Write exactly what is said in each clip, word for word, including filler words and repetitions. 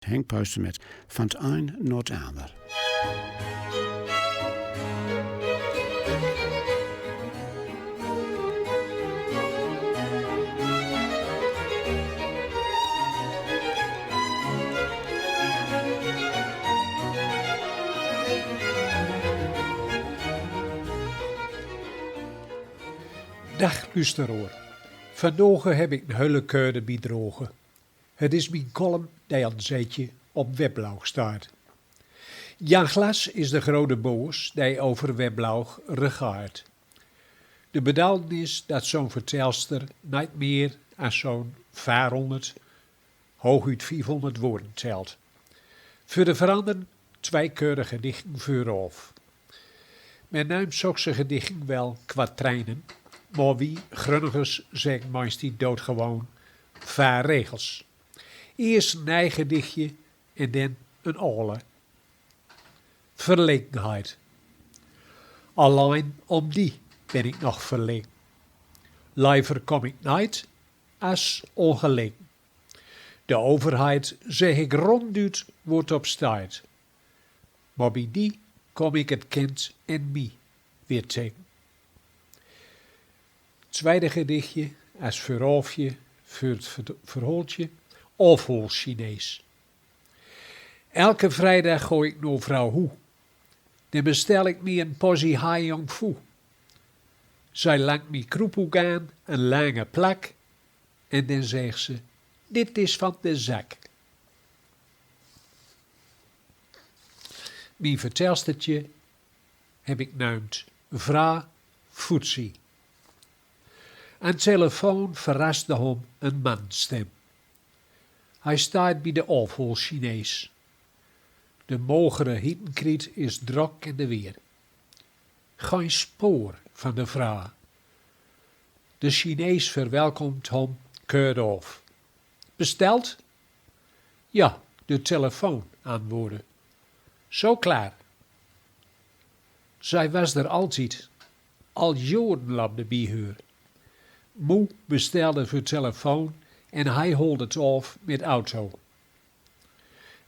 Henk Puister met Van 't Ein na 't Ander. Dag lusteroer. Vondoag heb ik 'n hele keude bidroge. Het is mien kolom die an zetje op Weblauch steit. Jan Glas is de grote boos die over Weblauch regeert. De bedoeling is dat zo'n vertelster neet mier as zo'n veerhonderd, hooguit viefhonderd woorden telt. Veur de verandering twee keurige gedichten veuraof. Men neump sokse gedichten wel kwatrijnen, maar wie grunnigers zegt meist die doodgewoon vaar regels. Eerst een nij gedichtje en dan een aole. Verlegenheid. Allein om die ben ik nog verlegen. Liever kom ik neet as ongelegen. De overheid, zeg ik ronduit, wordt op stuit. Maar bij die kom ik het kind en mie weer tegen. Tweede gedichtje, as veuraofje veur het ver-, verhooltje, Aofhool Chinees. Elke vrijdag gooi ik nor vrouw Hoe. Dan bestel ik mie een portie Hai Yong Fu. Zij langt mie kroephoek aan, een lange plak, en dan zegt ze: "Dit is van de zak." Mien vertelstertje heb ik neump Vra Foetsie. Aan telefoon verraste hom een manstem. Hij steit bij de Aofhool Chinees. De mogere hietenkriet is drok in de weer. Gein spoor van de vra. De Chinees verwelkomt hom keurdof. "Besteld?" "Ja, de telefoon antwoordde." "Zo klaar." Zij was er altied. Al joren lamde bij heur. Moe bestelde veur telefoon en hij holde het af met auto.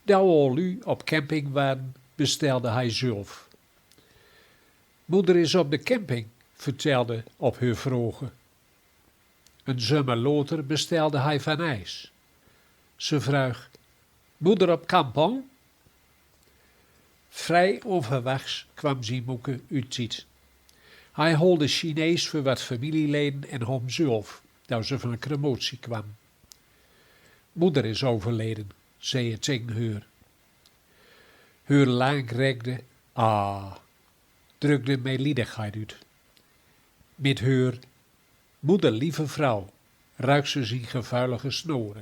Dao al lu op camping waren, bestelde hij zelf. "Moeder is op de camping," vertelde op heur vroge. Een zomer later bestelde hij van ijs. Ze vroeg: "Moeder op kampong?" Vrij onverwachts kwam zien moeke uit tied. Hij holde Chinees veur wat familieleden en hom zelf, dao ze van crematie kwam. "Moeder is overleden," zei hij tegen heur. Heur langrekde "ah" drukde meeliedigheid uit. Met heur "moeder, lieve vrouw" ruik ze zien gevuilige snore.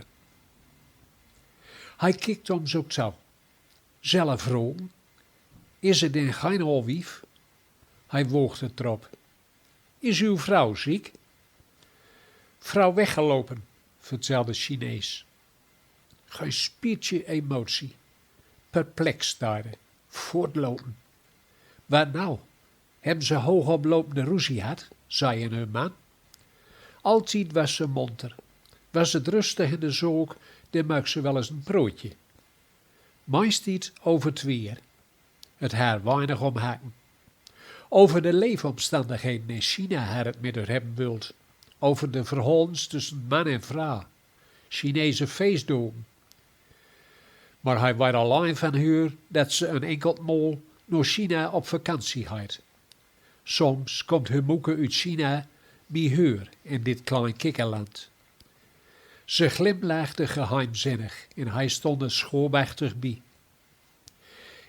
Hij kikt hom zo toe. "Zelf roken? Is het dan gein aol wief?" Hij woogde het drop. "Is uw vrouw ziek?" "Vrouw weggelopen," vertelde Chinees. Gein spietje emotie. Perplex stare. Voortlopen. "Wat nou? Hebben ze hoogoplopende ruzie gehad?" zei een hun man. Altied was ze monter. Was het rustig in de zaok, dan maak ze wel eens een prootje. Meist tied over het weer. Het haar weinig om haken. Over de leefomstandigheden in China haar het met heur hebben wult. Over de verholdens tussen man en vrouw. Chinese feestdagen. Maar hij weet allein van heur dat ze een enkelt maol nor China op vakantie geit. Soms komt heur moeke uit China bij heur in dit klein kikkerland. Ze glimlaagde geheimzinnig en hij stond er schaapachtig bij.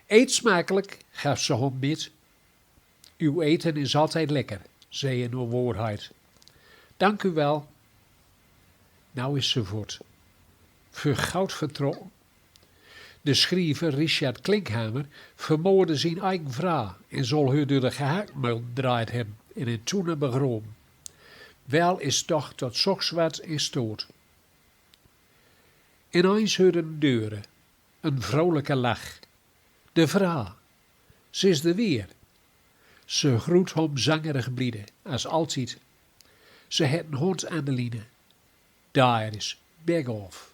"Eet smakelijk," gaf ze hom met. "Uw eten is altijd lekker," zei hij nor waarheid. "Dank u wel." Nou is ze voort. Veur good vertrokken. De schriever Richard Klinkhamer vermoorde zien eigen vrouw en zal heur door de gehaktmolen gedraaid hebben en in Toene begraven. Wel is toch tot soks wat in stoot. Ineens heurde de deure een vrolijke lach. De vrouw. Ze is er weer. Ze groet hom zangerig bliede, as altied. Ze het een hond aan de liene. Daar is, bek of.